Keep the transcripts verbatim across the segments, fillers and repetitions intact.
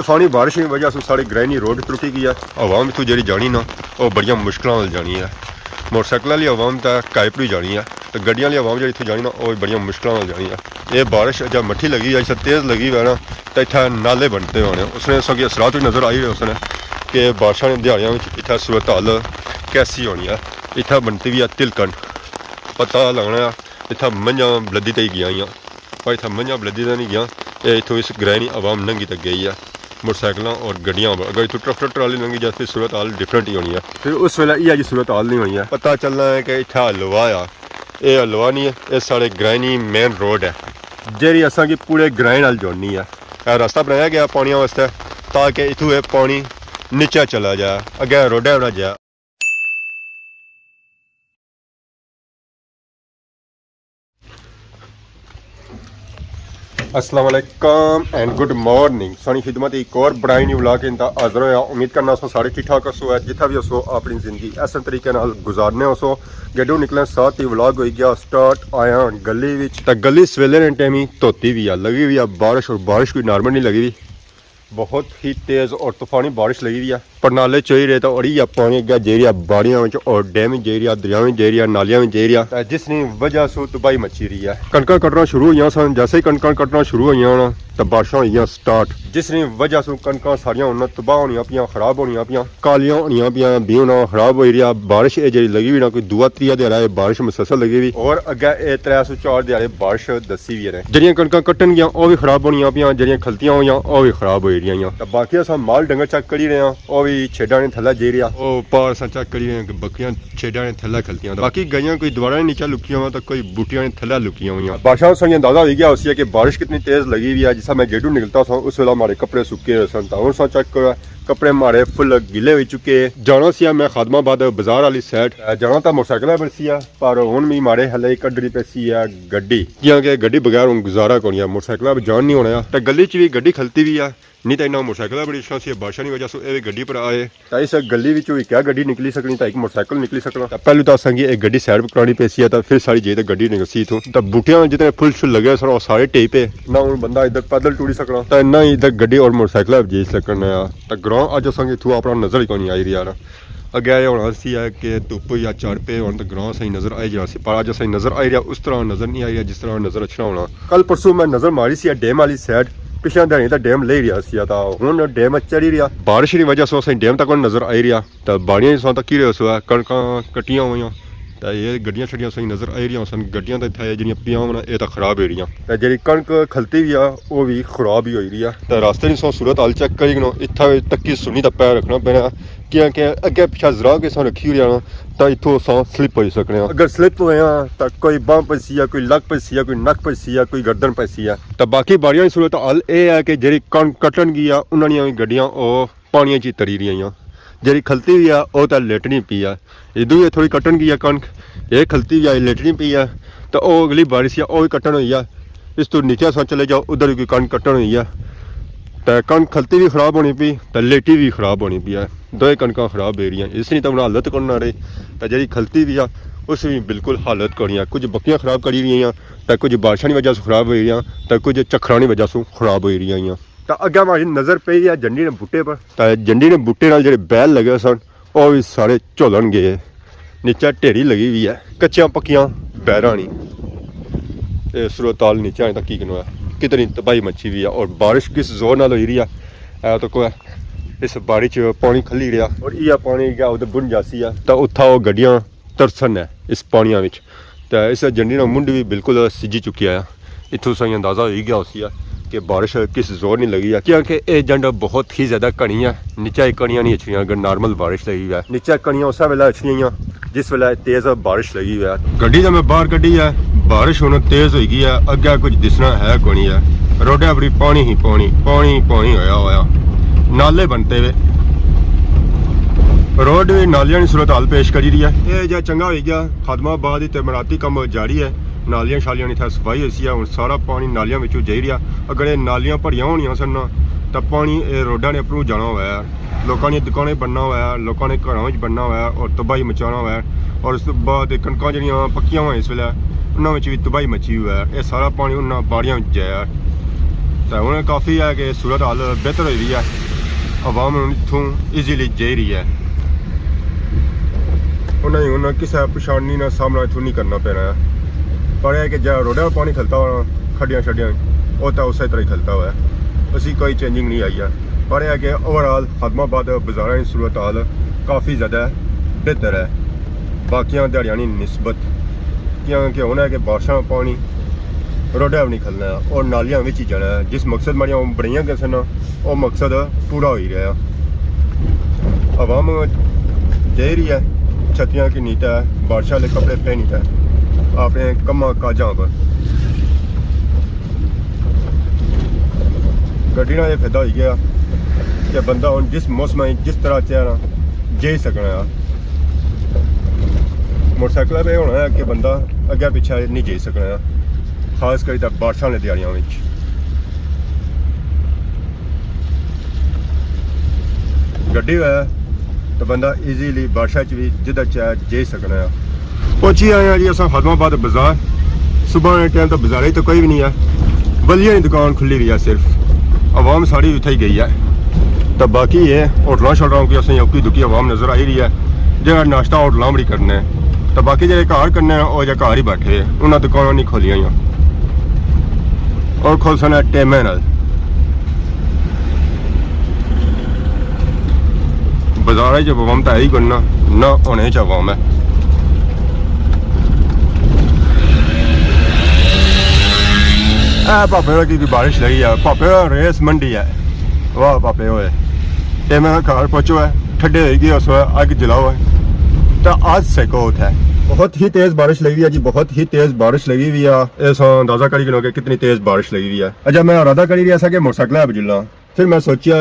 طوفانی بارش کی وجہ سے ساڑے گرائنی روڈ ترٹی گئی ہے۔ عوام اتھوں جیڑھی جانی نا، او بڑیاں مشکلاں نال جانی ہے۔ موٹر سائیکل والی عوام تے کائے پر ہی جانی ہے، تے گڈیاں والی عوام جیڑھی اتھوں جانی نا، او بڑیاں مشکلاں نال جانی ہے۔ یہ بارش اجا مٹھی لگی ہے، اس تیز لگی ہوئی ہے نا، تے اتھا نالے بنتے ہونے۔ اس نے ساں کی اثرات بھی نظر آئی ہوئے اس نے کہ بارشاں نے دیہاڑیاں وچ اتھا صورت حال کیسی ہونی ہے۔ اتھا بنتی بھی ہے تلکن، پتہ لگنا ہے۔ اتھا منجھاں بلدی تے ہی گیاں ہوئیاں، پر اتھا منجھاں بلدی تے نہیں گیاں۔ اے اتھوں اس گرائنی عوام ننگی تے گئی ہے، موٹر سائیکلاں اور گڈیاں۔ اگر اتھوں ٹریکٹر ٹرالی لنگی جائے، پھر صورت حال ڈفرنٹ ہی ہونی ہے۔ پھر اس ویلے یہ جی صورت حال نہیں ہونی ہے۔ پتہ چلنا ہے کہ اتھا حلوہ آ، اے حلوہ نہیں ہے، اے ساڑے گرائنی مین روڈ ہے، جیڑھی اساں کی پورے گرائن نال جوڑنی ہے۔ اے راستہ بنایا گیا پانیاں واسطے، تاکہ اتھوں اے پانی نیچے چلا جائے، اگے روڈے نہ جائے۔ السلام علیکم اینڈ گڈ مارننگ۔ سانی خدمت ایک اور برائے نیو ولاگ اندا حاضر ہویا۔ امید کرنا سو سارے ٹھیک ٹھاک ہسو ہے، جتھا بھی ہسو اپنی زندگی ایسے طریقے نال گزارنے ہسو۔ گڈو نکلے ساتھ ہی ولاگ ہوئی گیا سٹارٹ۔ آیا گلی وچ، تے گلی سویلے نے ٹائم ہی دھوتی بھی آ لگی ہوئی آ بارش، اور بارش کوئی نارمل نہیں لگی ہوئی۔ بہت ہی تیز اور طوفانی بارش لگی ہوئی ہے۔ پرنالے چوئی رہے تو اڑی یا پانی اگے جائی رہیا، باڑیاں وچ اور ڈیم وچ جائی رہیا، دریاں وچ جائی رہیا، نالیاں وچ جائی رہیا۔ تے جس نی وجہ سوں تباہی مچی رہی ہے۔ کنکاں کٹنا شروع ہوئیاں سن، جیسے ہی کنکاں کٹنا شروع ہوئیاں نا، تے بارشاں ہوئیاں سٹارٹ، جس نی وجہ سوں کنکاں ساریاں ہن تباہ ہونیاں پیاں، خراب ہونیاں پیاں، کالیاں ہونیاں پیاں، بیوں نا خراب ہوئی رہیا۔ بارش اے جیڑی لگی ہوئی نا، کوئی دو تری دیہاڑے بارش مسلسل لگی ہوئی، اور اگے اے ترے سو چار دیہاڑے بارش دسی ہوئی ہے۔ جیڑیاں کنکاں کٹن گیاں، او وی خراب ہونیاں پیاں، جیڑیاں کھلتیاں ہویاں، او وی خراب ہوئی رہیاں۔ تے باقی اساں مال ڈنگر چیک کری رہے ہاں، او وی چھیڈاں نے تھلے جائی رہیا۔ او پار اساں چیک کری رہے ہاں کہ بکریاں چھیڈاں نے تھلے کھلتیاں۔ باقی گائیاں کوئی دیواراں نے نیچے لکیاں ہویاں تے کوئی بوٹیاں نے تھلے لکیاں ہویاں۔ بارشاں ساں اندازہ ہوئی گیا ہوسی ہے کہ بارش کتنی تیز لگی ہوئی ہے۔ جس طرح میں گیڈو نکلتا سا، اس ویلے ہمارے کپڑے سکے ہوئے سن، تے ہن ساں چیک کرو، کپڑے ہمارے فل گیلے ہوئی چکے۔ جانا سی میں خادم آباد بازار والی سائیڈ، جانا تاں موٹر سائیکل پر سی ہے، پر ہن وی ماڑے ہلے کڈنی پیسی ہے گڈی، کیونکہ گڈی بغیر ہن گزارا کونی ہے، موٹر سائیکل پر جان نہیں ہونا ہے۔ تے گلی چ وی گڈی کھلتی وی ہے، نہیں تاں انہاں موٹر سائیکل پر اچھنا سی، بارشاں نی وجہ سوں اے وی گڈی پر آئے۔ تے اس گلی وچوں اکے گڈی نکلی سکنی، تے ایک موٹر سائیکل نکلی سکنا۔ تے پہلو تاں اساں کی ایک گڈی سائیڈ پر کرانی پیسی ہے، تے پھر ساڑی جے تے گڈی نکسی اتھوں۔ تے بوٹیاں جتنے پھل شل لگے سن، او سارے ٹہی پے۔ نہ ہن بندہ ادھر پیدل ٹری سکنا، تے نہ ہی ادھر گڈی اور موٹر سائیکل پر جائی سکنا۔ تے گراں اج اساں کی اتھوں اپنا نظر ہی کونی آئی رہیا نا۔ اگے اے ہونا سی ہے کہ دھپ یا چڑھ پے ہون تے گراں اساں کی نظر آئی جانا سی، پر اج اساں کی نظر آئی رہیا، اس طرح نظر نہیں آئی رہیا جس طرح نظر اچھنا ہونا۔ کل پرسوں میں نظر ماری سی ڈیم والی سائیڈ، پچھلے دن تے ڈیم لے رہیا سی، تے ہن ڈیم چڑھی رہیا۔ بارش نی وجہ سوں اساں کی ڈیم تک نظر آئی رہیا، تے باڑیاں سوں تکی رہے سو کنکاں کٹیاں ہویاں۔ تے اے گڈیاں شڈیاں ساں نظر آئی رہیاں سن، گڈیاں تے اتھے جیڑیاں پیاں ہونا، اے تاں خراب ہوئی رہیاں۔ تے جیڑی کنک کھلتی وی آ، او وی خراب ہی ہوئی رہی آ۔ تے راستے نی سو صورت حال چیک کری کنو، اتھا وی تکی سنی تے پیر رکھنا پینا، کیونکہ اگے پچھے ذرا کے ساں رکھی ہوئی آ نا، تے اتھوں ساں سلپ ہوئی سکنے آں۔ اگر سلپ ہوئے آں، تے کوئی بانہ پجسی آ، کوئی لک پجسی آ، کوئی نک پجسی آ، کوئی گردن پجسی آ۔ تے باقی باڑیاں نی صورت حال اے ہے کہ جیڑی کنک کٹن گئی آ، انہاں نیاں وی گڈیاں او پانیاں چ تری رہیاں۔ جیڑی کھلتی وی آ، او تاں لیٹنی پی آ۔ ادھر وی تھوڑی کٹن گئی آ کنک، اے کھلتی وی آ، لیٹنی پی آ۔ تے او اگلی بارش آ، او وی کٹن ہوئی آ۔ اس تو نیچے ساں چلے جاؤ، ادھر وی کوئی کنک کٹن ہوئی آ۔ تے کنک کھلتی وی خراب ہونی پی، تے لیٹی وی خراب ہونی پی آ۔ دوئے کنکاں خراب ہوئی رہیاں۔ اس نی تاں ہن حالت کونی رہی۔ تے جیڑی کھلتی وی آ، اس نی بالکل حالت کونی آ۔ کچھ بکیاں خراب کری رہیاں، تے کچھ بارشاں نی وجہ سوں خراب ہوئی رہیاں، تے کچھ چکھراں نی وجہ سوں خراب ہوئی رہیاں۔ تے اگے ہماری نظر پئی آ جنڈی نے بوٹے پر۔ تے جنڈی نے بوٹے نال جیڑے بیل لگے سن، او وی سارے جھولن گئے۔ نیچے ڈھیری لگی ہوئی ہے، کچیاں پکیاں بیلاں نی۔ اے صورت حال نیچے آئیں تاں کی کنو ہے، کتنی تباہی مچی ہوئی ہے، اور بارش کس زور نال ہوئی رہی ہے۔ اے تکو ہے، اس باڑی چ پانی کھلی رہیا، اور ایہا پانی کیا ادھر بن جاسی ہے، تاں اتھا او گڈیاں ترسن ہے اس پانیاں وچ۔ تے اس جنڈی نا منڈھ وی بالکل سجی چکیا ہے۔ اتھوں ساں اندازہ ہوئی گیا ہوسی ہے کہ بارش کس زور نی لگی ہے، کیونکہ اے جنڈ بہت ہی زیادہ گھنی ہے۔ نیچے کڑیاں نہیں اچھنیاں اگر نارمل بارش لگی ہے۔ نیچے کڑیاں اسے ویلے اچھنیاں جس ویلے تیز بارش لگی ہے۔ گڈی تے میں باہر کڈی ہے، بارش ہن تیز ہوئی گئی ہے، اگے کچھ دسنا ہے کونی ہے۔ روڈے پر پانی ہی پانی، پانی ہی پانی ہویا ہویا۔ نالے بنتے وے۔ روڈ وی نالیاں نی صورت حال پیش کری رہی ہے۔ اے جا چنگا ہوئی گیا، خادم آباد تے مراعاتی کم جاری ہے۔ نالیاں شالیاں نی اتھا صفائی ہوئی سی ہے، ہن سارا پانی نالیاں وچوں جائی رہیا۔ اگر اے نالیاں بھریاں ہونیاں سن نا، تاں پانی اے روڈاں نے اپروں جانا ہویا ہے۔ لوکاں نیاں دکانیں بننا ہویا ہے، لوکاں نے گھراں وچ بننا ہویا ہے اور تباہی مچانا ہویا ہے۔ اور اس تو بعد اے کنکاں جیڑیاں پکیاں ہوئیاں اس ویلے، انہاں وچ وی تباہی مچی ہوئی ہے۔ اے سارا پانی انہاں باڑیاں وچ جایا ہے۔ تے ہن کافی ہے کہ صورت حال بہتر ہوئی وی ہے، عوام ہن اتھوں ایزیلی جائی رہی ہے۔ انہاں کی ہن کسے پریشانی نا سامنا اتھوں نہیں کرنا پینا ہے۔ پر اے کہ جیہڑا روڈا پانی کھلتا ہونا، کھڈیاں شڈیاں، او تاں اسے طرح ہی کھلتا ہوا ہے، اسی کوئی چینجنگ نہیں آئی ہے۔ پر اے کہ اوور آل خادم آباد بازاراں کی صورت حال کافی زیادہ بہتر ہے باقیاں دیہاڑیاں نی نسبت، کیونکہ ہن ہے کہ بارشاں پانی روڈا وی نہیں کھلنا ہے اور نالیاں وچ ہی جانا ہے۔ جس مقصد ماڑیاں بنیاں گئے سن، او مقصد پورا ہوئی رہیا۔ عوام جائی رہی ہے چھتریاں کی نیت ہے، بارشاں والے کپڑے پہنی تے اپنے کماں کاجاں پر۔ گڈی نا یہ فائدہ ہوئی گیا کہ بندہ ہن جس موسم ہے، جس طرح چاہنا جائی سکنا ہے۔ موٹر سائیکل پہ ہونا ہے کہ بندہ اگے پیچھے نہیں جائی سکنا ہے، خاص کر تے بارشاں والے دیہاڑیاں وچ۔ گڈی ہوئے تو بندہ ایزیلی بارشاں چ بھی جدھر چاہے جائی سکنا ہے۔ پہنچی آئے ہیں جی اساں خادم آباد بازار۔ صبح نے ٹائم تو بازارے تو کوئی بھی نہیں ہے، ولیاں نی دکان کھلی ہوئی ہے، صرف عوام ساری اتھے ہی گئی ہے۔ تو باقی یہ ہوٹلاں شوٹلاں کی اساں اکی دکی عوام نظر آئی رہی ہے، جہڑا ناشتہ ہوٹلاں بڑی کرنے ہیں۔ تو باقی جہڑے گھر کرنے ہیں، وہ جا گھر ہی بیٹھے ہیں، انہاں دکاناں نہیں کھولیاں ہوئیاں۔ اور کھول سن ٹیمے نال۔ بازار وچ عوام تاں ہے ہی کوئی نہ، نہ ہونے چ عوام ہے۔ اے پاپے ہوئے کی بارش لگی ہے، پاپے ہوئے ریس منڈی ہے۔ واہ پاپے ہوئے، ٹیمے نال گھر پہنچو ہے، ٹھڈے ہوئی گئے اس وقت اگ جلاؤ ہے۔ تے اج سیکو اتھے بہت ہی تیز بارش لگی ہوئی ہے جی، بہت ہی تیز بارش لگی ہوئی ہے۔ اس اندازہ کری گنو کہ کتنی تیز بارش لگی ہوئی ہے۔ اچھا، میں ارادہ کری رہیا سا کہ موٹر سائیکل پہ جلاں، پھر میں سوچیا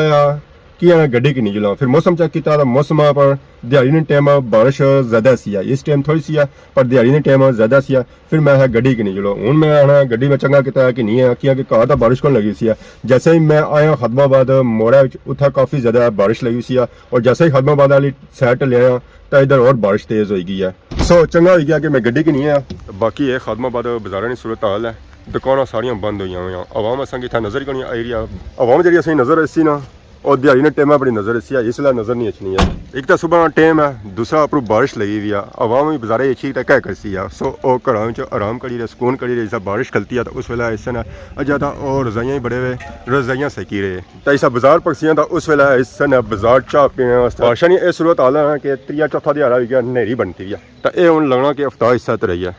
کہ میں گڈی کی نہیں جلاں۔ پھر موسم چیک کیتا تو موسم پر دیہاڑی نے ٹائم بارش زیادہ سی ہے، اس ٹائم تھوڑی سی ہے، پر دیہاڑی نے ٹائم زیادہ سی ہے۔ پھر میں آخیا گڈی کی نہیں جلو، ہن میں آنا گڈی میں چنگا کیتا ہے کہ نہیں ہے، کیونکہ گھر تاں بارش کون لگی سی ہے۔ جیسے ہی میں آیا خادم آباد موڑے وچ، اتھا کافی زیادہ بارش لگی سی ہے، اور جیسے ہی خادم آباد والی سائیڈ لے آیا تو ادھر اور بارش تیز ہوئی گئی ہے۔ سو چنگا ہوئی گیا کہ میں گڈی کی نہیں آیا۔ باقی یہ خادم آباد بازاراں نی صورت حال ہے، دکاناں ساریاں بند ہوئی ہوئی ہیں، عوام اساں کی اتھا نظر ہی کوئی نہیں آئی رہی ہے۔ عوام جڑی اساں کی نظر اچھی نا، او دیہاڑی نے ٹائم اپنی نظر اچھی ہے، اس ویلے نظر نہیں اچھنی ہے۔ ایک تاں صبح ٹائم ہے، دوسرا اپروں بارش لگی ہوئی ہے، عوام بھی بازارے اچھی تے کہہ کرسی ہے۔ سو او گھراں وچ آرام کری رہے، سکون کری رہے، جسا بارش کھلتی ہے تو اس ویلے اس نے اجا تاں او رضائیاں ہی بڑے ہوئے، رضائیاں سیکی رہے۔ تے اسا بازار پکسیاں تاں اس ویلے اس نے بازار چاہ پینے واسطے۔ بارشاں نی اے صورت حال ہے کہ تریا چوتھا دیہاڑا ہوئی گیا، نیری بنتی ہے۔ تے اے ہن لگنا کہ ہفتہ اس طرح ہی ہے۔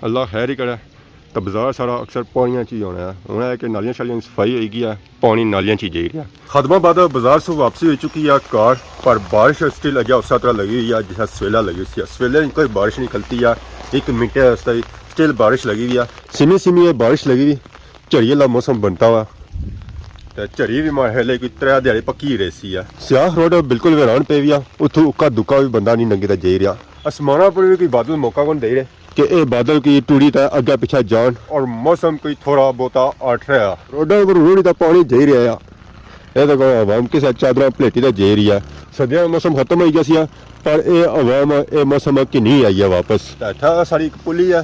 اللہ خیر ہی کرے۔ تے بازار سارا اکثر پانیاں چ ہی ہونا ہے۔ ہن اے کہ نالیاں شالیاں نی صفائی ہوئی گئی ہے، پانی نالیاں چ ہی جائی رہیا۔ خادم آباد بازار سوں واپسی ہوئی چکی ہے گھر، پر بارش سٹل اگے اس طرح لگی ہوئی ہے جس طرح سویلا لگی ہوئی ہے۔ سویلے کوئی بارش نہیں کھلتی ہے، ایک منٹ واسطے سٹل بارش لگی ہوئی ہے۔ سمی سمی اے بارش لگی ہوئی، جھڑی والا موسم بنتا ہوا۔ تے جھڑی بھی ماڑے خیال کوئی ترے دیہاڑے پکی رہسی ہے۔ سیاہ روڈ بالکل ویران پئی وی آ، اتھوں اکا دکا بھی بندہ نہیں لنگھی تے جائی رہیا۔ آسماناں پر بھی کوئی بادل موقع کون دئی رہے کہ اے بادل کوئی ٹری تے اگے پیچھے جان۔ اور موسم کوئی تھوڑا بہتا اٹھ رہیا۔ روڈاں پر روڑی تے پانی جائی رہیا۔ اے تے کوئی عوام کسے چادراں پلیٹی تے جائی رہی ہے۔ سردیاں دا موسم ختم ہوئی گیا سی، پر اے عوام اے موسم کی نہیں آئی ہے واپس۔ تے اتھا ساڑی ایک پلی ہے،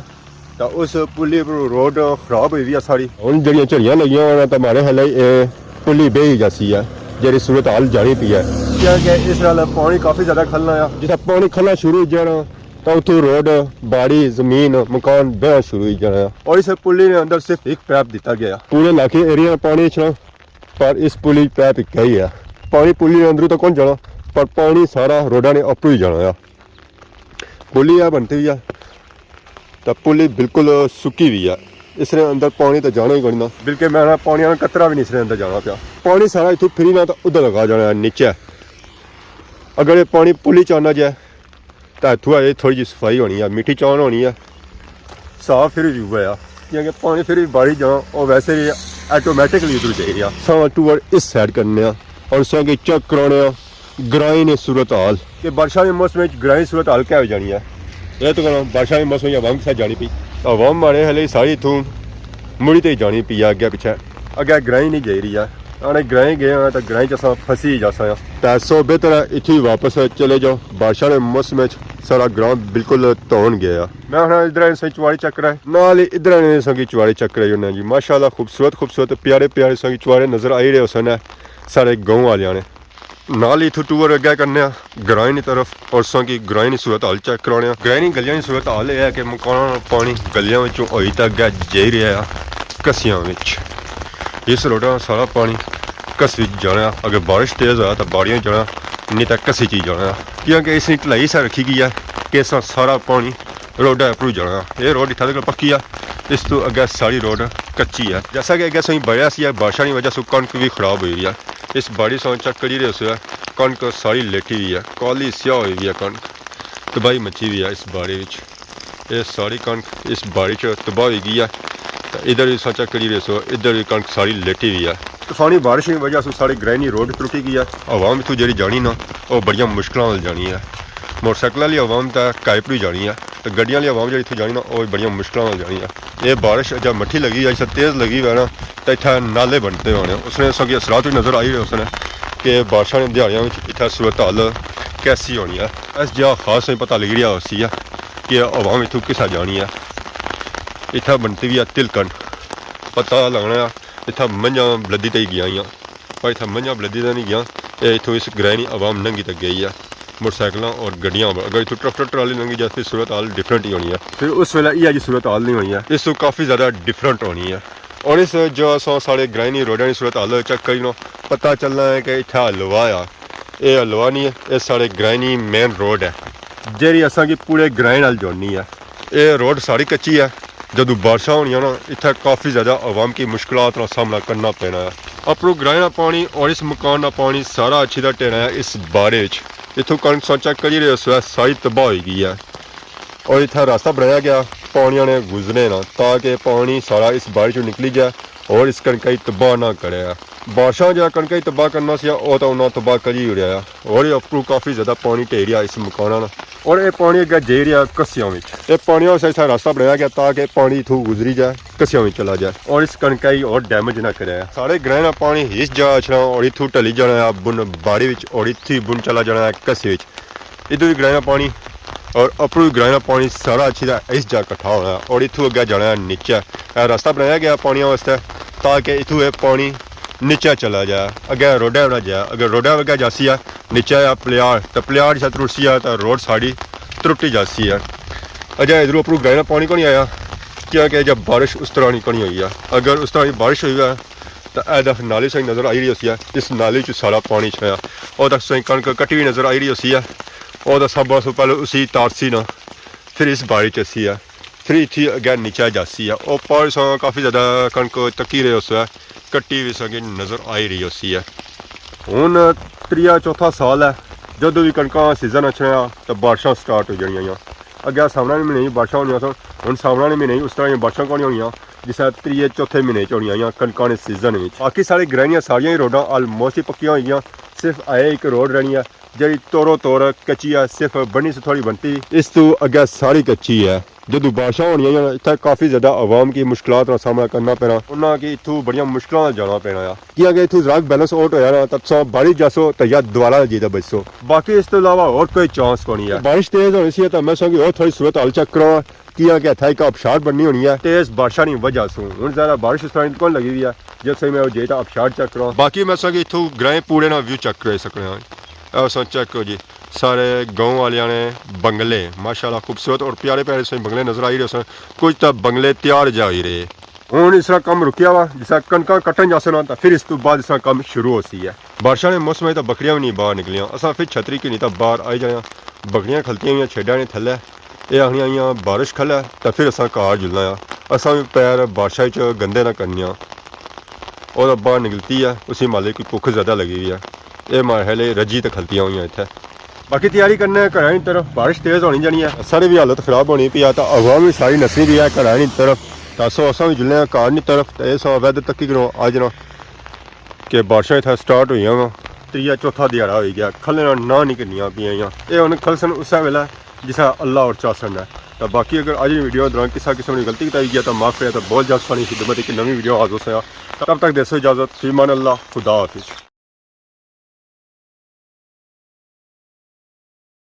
تے اس پلی پر روڈ خراب ہوئی وی ہے ساری۔ ہن جڑیاں جھڑیاں لگیاں ہونا تے ماڑے خیال اے پلی بہی جاسی ہے، جڑی صورت حال جانی پئی ہے۔ کیونکہ اس نال پانی کافی زیادہ کھلنا ہے۔ جتھے پانی کھلنا شروع ہوئی جانا، تے اتھوں روڈ، باڑی، زمین، مکان بہنا شروع ہوئی جانا ہے۔ اور اس پلی نے اندر صرف ایک پیپ دتا گیا ہے۔ پورے علاقے ایریا پانی اچھنا، پر اس پلی پیپ اکا ہی ہے۔ پانی پلی نے اندروں تک کون جانا، پر پانی سارا روڈاں نے اپروں ہی جانا ہے۔ پلی ہے بنتی ہوئی ہے، تے پلی بالکل سکی ہوئی ہے۔ اس نے اندر پانی تے جانا ہی کوئی نہ، بلکہ میں آنا پانی آنا قطرہ بھی نہیں اس نے اندر جانا پیا۔ پانی سارا اتھوں پھری نہ تے ادھر لگا جانا ہے نیچے۔ اگر یہ پانی پلی چ آنا جائے، تے اتھوں اے تھوڑی جی صفائی ہونی ہے، میٹھی چان ہونی ہے، صاف پھر بھی ہویا، کیونکہ پانی پھر بھی بارش جانا، او ویسے بھی آٹومیٹکلی ادھر جائی رہیا۔ ساں ٹور اس سائیڈ کرنے آں اور ساں کی چیک کرانے آں گرائیں نے صورت حال، کہ بارشاں دے موسم وچ گرائیں صورت حال کیا ہو جانی ہے۔ اے تو کہنا بارشاں دے موسم وچ عوام کسا جانی پئی، عوام ماڑے ہلے ساری اتھوں مڑی تے جانی پئی ہے، اگے پیچھے، اگے گرائیں نہیں جائی رہی ہے۔ آنے گرائیں گئے ہاں تاں گرائیں چ اساں پھسی جاساں۔ تاں سو بہتر ہے اتھوں ہی واپس چلے جاؤ، بارشاں نے موسم وچ سارا گراں بالکل دھون گیا۔ میں ہن ادھر سائیں چواڑی چیک کرائے، نال ہی ادھر نے سنگی چواڑی چیک کرائی انہاں جی، ماشاءاللہ خوبصورت خوبصورت پیارے پیارے سنگی چواڑے نظر آئی رہے ہو سن سارے گاؤں والے نے۔ نال ہی اتھوں ٹور اگے کرنے آں گرائیں نی طرف اور سنگی گرائیں نی صورت حال چیک کرانے آں۔ گرائیں نی گلیاں نی صورت حال یہ ہے کہ مکاناں نا پانی گلیاں وچوں ہوئی تے اگے جائی رہیا ہے کسیاں وچ۔ اس روڈاں سارا پانی کس وچ جانا ہے، اگر بارش تیز ہویا تاں باڑیاں جانا، نہیں تاں کسی چیز جانا ہے، کیونکہ اس نے ڈھلائی سا رکھی گئی ہے کہ اس نا سارا پانی روڈا اپروں جانا۔ یہ روڈ اتھا تک پکی ہے، اس تو اگے ساری روڈ کچی ہے۔ جیسا کہ اگے سوئی بڑھیا سی ہے، بارشاں نی وجہ سے کنک بھی خراب ہوئی ہوئی ہے۔ اس بارش سو چیک کری رہے سو ہے، کنک ساری لیٹی ہوئی ہے، کالی سیاہ ہوئی ہوئی ہے کنک، تباہی مچی ہوئی ہے اس بارش وچ۔ یہ ساری کنک اس بارش وچ تباہ ہوئی گئی ہے۔ تے ادھر بھی سو چیک کری رہے سو، ادھر بھی کنک ساری لیٹی ہوئی ہے۔ طوفانی بارش کی وجہ سے ساری گرائیں نی روڈ ترٹی گئی ہے۔ عوام اتھوں جڑی جانی نا، وہ بڑیاں مشکلاں نال جانی ہے۔ موٹر سائیکل والی عوام تے کائے اپروں جانی ہے، تے گڈیاں والی عوام جڑی اتھوں جانی نا، وہ بڑیاں مشکلاں نال جانی ہے۔ یہ بارش اجا مٹھی لگی ہے، جسے تیز لگی ہوئے نا، تے اتھا نالے بنتے ہونے۔ اس نے سو کہ اثرات بھی نظر آئی رہے اس نے کہ بارشاں نے دیہاڑیاں وچ اتھا صورت حال کیسی ہونی ہے۔ اس جا خاص نہیں پتہ لگی رہیا ہوسی ہے کہ عوام اتھوں کسا جانی ہے۔ اتھا بنتی بھی ہے تلکن، پتہ لگنا ہے اتھا منجھاں بلدی تے ہی گیاں ہوئیاں۔ پر اتھا منجھاں بلدی تے نہیں گیاں، اے اتھوں اس گرائیں نی عوام ننگی تے گئی ہے، موٹر سائیکلاں اور گڈیاں پر۔ اگر اتھوں ٹریکٹر ٹرالی ننگی جائے، پھر صورت حال ڈفرنٹ ہی ہونی ہے۔ پھر اس ویلے یہ جی صورت حال نہیں ہونی ہے، اس تو کافی زیادہ ڈفرنٹ ہونی ہے۔ اور اس جو اساں سارے گرائیں نی روڈاں نی صورت حال چیک کری نا، پتہ چلنا ہے کہ اتھا حلوہ آ، اے حلوہ نہیں ہے، اے سارے گرائیں نی مین روڈ ہے، جیڑی اساں کی پورے گرائیں نال جوڑنی ہے۔ اے روڈ ساری کچی ہے۔ جدوں بارشاں ہونیاں نا، اتھا کافی زیادہ عوام کی مشکلات نا سامنا کرنا پینا ہے۔ اپروں گرائیں نا پانی اور اس مکان نا پانی سارا اچھی دا ٹھیرا ہے اس بارے وچ۔ اتھوں کنک سو چیک کری رہے سو، ساری تباہ ہوئی گئی ہے۔ اور اتھا راستہ بنایا گیا پانیاں نے گزرنے نا، تاکہ پانی سارا اس بارش چوں نکلی جائے اور اس کنکا کی تباہ نہ کرے۔ بارشاں جا کنکا کی تباہ کرنا سی، او تاں انہاں تباہ کری اڑیا۔ اور اپروں کافی زیادہ پانی ٹھیریا اس مکاناں نا۔ اور اے پانی اگے جائی رہیا کسیاں وچ۔ اے پانی اس ایسا راستہ بنایا گیا تاکہ پانی اتھوں گزری جائے، کسیاں وچ چلا جائے اور اس کنکا کی اور ڈیمیج نہ کرے۔ سارے گرائیں نا پانی اس جا اچھنا اور اتھوں ٹلی جانا ہے بن باڑی وچ اور اتھی بن چلا جانا ہے کسے وچ۔ ادھر بھی گرائیں نا پانی اور اپروں بھی گرائیں نا پانی سارا اچھی دا اس جا کٹھا ہونا ہے اور اتھوں اگے جانا ہے نیچے۔ اے راستہ بنایا گیا پانیاں واسطے تاکہ اتھوں اے پانی نیچے چلا جائے، اگے روڈے نہ جائے۔ اگر روڈے اگے جاسی ہے نیچے آ پلیار، تے پلیار جسا ترٹسی ہے تے روڈ ساڑی ترٹی جاسی ہے۔ اجے ادھروں اپروں گرائیں نا پانی کونی آیا، کیونکہ جب بارش اس طرح نی کونی ہوئی ہے۔ اگر اس طرح نی بارش ہوئی ہے، تے اے دکھ نالی سائیں نظر آئی رہی ہوسی ہے، اس نالی چ سارا پانی چھایا۔ او تک سائیں کنک کٹی ہوئی نظر آئی رہی ہوسی ہے۔ او تک سب سے پہلے اسی تارسی نا، پھر اس بارش چ سی ہے، پھر اتھی اگے نیچے جاسی ہے۔ او پار ساں کافی زیادہ کنک تکی رہے ہوسو ہے، کٹی ہوئی ساں کی نظر آئی رہی ہوسی ہے۔ ہن تریا چوتھا سال ہے، جدوں بھی کنکاں سیزن اچھنا ہے، تے بارشاں سٹارٹ ہو جانیاں۔ اگے ساونا نے مہینے ہی بارشاں ہونیاں سن، ہن ساونا نے مہینے ہی اس طرح دیاں بارشاں کونی ہونیاں۔ جس طرح تریے چوتھے مہینے چ ہونیاں آیاں کنکاں نے سیزن وچ۔ باقی سارے گرائیں نیاں ساریاں ہی روڈاں آلموسٹ ہی پکیاں ہوئی گیاں، صرف اے ایک روڈ رہنی ہے جیڑھی تورو تور کچی ہے، صرف بنی سے تھوڑی بنتی، اس تو اگے ساری کچی ہے۔ جدوں بارشاں ہونیاں آیاں نا، اتھے کافی زیادہ عوام کی مشکلات نا سامنا کرنا پینا، انہاں کی اتھوں بڑیاں مشکلاں نال جانا پینا آ، کیاں کہ اتھوں ذرا بیلنس آؤٹ ہویا نا، تاں تساں بارش جاسو تاں یا دوبارہ جیتا بچسو۔ باقی اس تو علاوہ ہور کوئی چانس کونی ہے۔ بارش تیز ہونی سی تاں میں ساں کی ہور تھوڑی صورت حال چیک کراں، کیاں کہ اتھا ایک آبشار بننی ہونی ہے۔ تیز بارشاں نی وجہ سوں ہن زیادہ بارش اس طرح نی کون لگی ہوئی ہے، جس سے میں او جے تاں آبشار چیک کراں۔ باقی میں ساں کی اتھوں گرائیں پورے نا ویو چیک کرائی سکنے ہاں۔ اے اساں چیک کرو جی، سارے گاؤں والیاں نے بنگلے، ماشاءاللہ خوبصورت اور پیارے پیارے ساں بنگلے نظر آئی رہے سن۔ کچھ تاں بنگلے تیار جا ہوئی رہے۔ ہن اس طرح کم رکیا وا، جس طرح کنکاں کٹن جاسن نا، تاں پھر اس تو بعد اس طرح کم شروع ہوسی ہے۔ بارشاں نے موسم وچ تاں بکریاں وی نہیں باہر نکلیاں۔ اساں پھر چھتری گھنی تاں باہر آئی جانے آں۔ بکریاں کھلتیاں ہوئیاں چھیڈاں نے تھلے۔ اے آخنیاں آئیاں بارش کھلے تاں پھر اساں گھر جلنا آں۔ اساں وی پیر بارشاں وچ گندے نہ کرنے آں۔ او تاں باہر نکلتی ہے، اسی مالک کی بھکھ زیادہ لگی ہوئی ہے۔ اے ماڑے خیال رجی تے کھلتیاں ہوئیاں اتھے۔ باقی تیاری کرنے آں گھراں نی طرف، بارش تیز ہونی جانی ہے۔ ساڑی وی حالت خراب ہونی پئی ہے، تاں عوام وی ساری نسنی پئی ہے گھراں نی طرف۔ تاں سو اساں وی جلنے آں گھر نی طرف، تے اے سو ویدر تکی کرو اج نا کہ بارشاں اتھا سٹارٹ ہوئیاں وا۔ تریا چوتھا دیہاڑا ہوئی گیا، کھلنے نا ناں نہیں گھنیاں پیاں۔ اے ہن کھلسن اسے ویلے جسے اللہ ہور چاہسن ہے۔ تے باقی اگر اج نی ویڈیو دوران کسا قسم نی غلطی کتائی گیا تے معاف کریا، تے بہت جلد سانی خدمت ایک نویں ویڈیو حاضر ہوساں۔ تب تک دیسو اجازت، فی امان اللہ، خدا حافظ۔